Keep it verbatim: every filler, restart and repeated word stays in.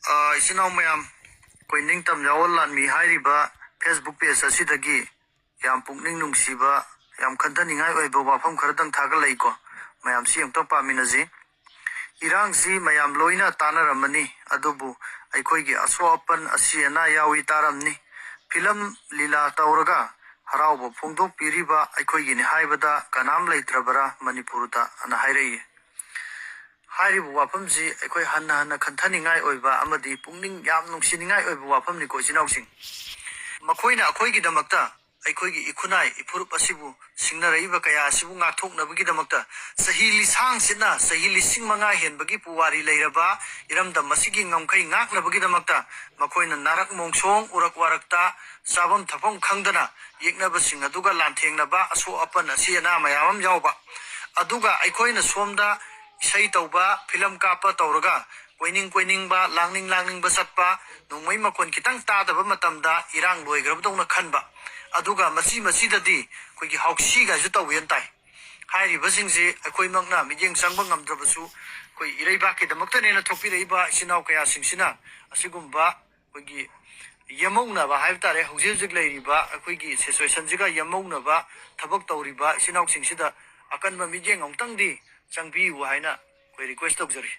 ꯑ, ꯏꯆꯤꯟ ꯏꯅꯥꯎ ꯃꯌꯥꯝ, ꯑꯩꯈꯣꯏ ꯅꯤꯡꯇꯝ ꯌꯥꯑꯣꯜ ꯂꯥꯟꯃꯤ ꯍꯥꯏꯔꯤꯕ Facebook page ꯑꯁꯤꯗꯒꯤ ꯌꯥꯝ ꯄꯨꯛꯅꯤꯡ ꯅꯨꯡꯁꯤꯕ, ꯌꯥꯝ ꯈꯟꯊꯅꯤꯡꯉꯥꯏ ꯑꯣꯏꯕ ꯋꯥꯐꯝ ꯈꯔꯗꯪ ꯊꯥꯒꯠꯂꯛꯏꯀꯣ꯫ ꯃꯌꯥꯝꯁꯤ ꯑꯃꯨꯛꯇꯪ ꯄꯥꯃꯤꯟꯅꯁꯤ꯫ ꯏꯔꯥꯡꯁꯤ ꯃꯌꯥꯝ ꯂꯣꯏꯅ ꯇꯥꯅꯔꯝꯃꯅꯤ, ꯑꯗꯨꯕꯨ ꯑꯩꯈꯣꯏꯒꯤ ꯑꯁꯣꯛ ꯑꯄꯟ ꯑꯁꯤ ꯑꯅꯥ ꯌꯥꯎꯏ ꯇꯥꯔꯝꯅꯤ꯫ ꯐꯤꯂꯝ ꯂꯤꯂꯥ ꯇꯧꯔꯒ ꯍꯔꯥꯎꯕ ꯐꯣꯡꯗꯣꯛꯄꯤꯔꯤꯕ ꯑꯩꯈꯣꯏꯒꯤꯅꯤ ꯍꯥꯏꯕꯗ ꯀꯅꯥꯝ ꯂꯩꯇ꯭ꯔꯕꯔꯥ ꯃꯅꯤꯄꯨꯔꯗ ꯑꯅ ꯍꯥꯏꯔꯛꯏ꯫ ꯍꯥꯏꯔꯤꯕ ꯋꯥꯐꯝꯁꯤ ꯑꯩꯈꯣꯏ ꯍꯟꯅ ꯍꯟꯅ ꯈꯟꯊꯅꯤꯡꯉꯥꯏ ꯑꯣꯏꯕ ꯑꯃꯗꯤ ꯄꯨꯛꯅꯤꯡ ꯌꯥꯝ ꯅꯨꯡꯁꯤꯅꯤꯡꯉꯥꯏ ꯑꯣꯏꯕ ꯋꯥꯐꯝꯅꯤꯀꯣ, ꯏꯆꯤꯟ ꯏꯅꯥꯎꯁꯤꯡ꯫ ꯃꯈꯣꯏꯅ ꯑꯩꯈꯣꯏꯒꯤꯗꯃꯛꯇ, ꯑꯩꯈꯣꯏꯒꯤ ꯏꯈꯨꯟꯅꯥꯏ ꯏꯐꯨꯔꯨꯞ ꯑꯁꯤꯕꯨ ꯁꯤꯡꯅꯔꯛꯏꯕ ꯀꯌꯥ ꯑꯁꯤꯕꯨ ꯉꯥꯛꯊꯣꯛꯅꯕꯒꯤꯗꯃꯛꯇ ꯆꯍꯤ ꯂꯤꯁꯥꯡ ꯁꯤꯠꯅ, ꯆꯍꯤ ꯂꯤꯁꯤꯡ ꯃꯉꯥ ꯍꯦꯟꯕꯒꯤ ꯄꯨꯋꯥꯔꯤ ꯂꯩꯔꯕ ꯏꯔꯝꯗꯝ ꯑꯁꯤꯒꯤ ꯉꯝꯈꯩ ꯉꯥꯛꯅꯕꯒꯤꯗꯃꯛꯇ ꯃꯈꯣꯏꯅ ꯅꯥꯔꯛ ꯃꯣꯡꯁꯣꯡ, ꯎꯔꯛ ꯋꯥꯔꯛꯇ ꯆꯥꯐꯝ ꯊꯛꯐꯝ ꯈꯪꯗꯅ ꯌꯦꯛꯅꯕꯁꯤꯡ ꯑꯗꯨꯒ ꯂꯥꯟꯊꯦꯡꯅꯕ, ꯑꯁꯣꯛ ꯑꯄꯟ ꯑꯁꯤ ꯑꯅꯥ ꯃꯌꯥꯝ ꯑꯃ ꯌꯥꯎꯕ, ꯑꯗꯨꯒ ꯑꯩꯈꯣꯏꯅ ꯁꯣꯝꯗ ꯏꯁꯩ ꯇꯧꯕ, ꯐꯤꯂꯝ ꯀꯥꯞꯄ ꯇꯧꯔꯒ ꯀꯣꯏꯅꯤꯡ ꯀꯣꯏꯅꯤꯡꯕ, ꯂꯥꯡꯅꯤꯡ ꯂꯥꯡꯅꯤꯡꯕ ꯆꯠꯄ, ꯅꯣꯡꯃꯩ ꯃꯈꯣꯟ ꯈꯤꯇꯪ ꯇꯥꯗꯕ ꯃꯇꯝꯗ ꯏꯔꯥꯡ ꯂꯣꯏꯈ꯭ꯔꯕꯗꯧꯅ ꯈꯟꯕ, ꯑꯗꯨꯒ ꯃꯆꯤ ꯃꯆꯤꯗꯗꯤ ꯑꯩꯈꯣꯏꯒꯤ ꯍꯥꯎꯁꯤꯒꯁꯨ ꯇꯧꯋꯦꯅ ꯇꯥꯏ꯫ ꯍꯥꯏꯔꯤꯕꯁꯤꯡꯁꯤ ꯑꯩꯈꯣꯏꯃꯛꯅ ꯃꯤꯠꯌꯦꯡ ꯆꯪꯕ ꯉꯝꯗ꯭ꯔꯕꯁꯨ, ꯑꯩꯈꯣꯏ ꯏꯔꯩꯕꯥꯛꯀꯤꯗꯃꯛꯇꯅꯦꯅ ꯊꯣꯛꯄꯤꯔꯛꯏꯕ ꯏꯆꯤꯟ ꯏꯅꯥꯎ ꯀꯌꯥꯁꯤꯡꯁꯤꯅ ꯑꯁꯤꯒꯨꯝꯕ ꯑꯩꯈꯣꯏꯒꯤ ꯌꯦꯝꯍꯧꯅꯕ ꯍꯥꯏꯕ ꯇꯥꯔꯦ, ꯍꯧꯖꯤꯛ ꯍꯧꯖꯤꯛ ꯂꯩꯔꯤꯕ ꯑꯩꯈꯣꯏꯒꯤ situationꯁꯤꯒ ꯌꯦꯝꯍꯧꯅꯕ ꯊꯕꯛ ꯇꯧꯔꯤꯕ ꯏꯆꯤꯟ ꯏꯅꯥꯎꯁꯤꯡꯁꯤꯗ ꯑꯀꯟꯕ ꯃꯤꯠꯌꯦꯡ ꯑꯃꯨꯛꯇꯪꯗꯤ ꯆꯪꯕꯤꯌꯨ ꯍꯥꯏꯅ ꯑꯩꯈꯣꯏ request ꯇꯧꯖꯔꯤ꯫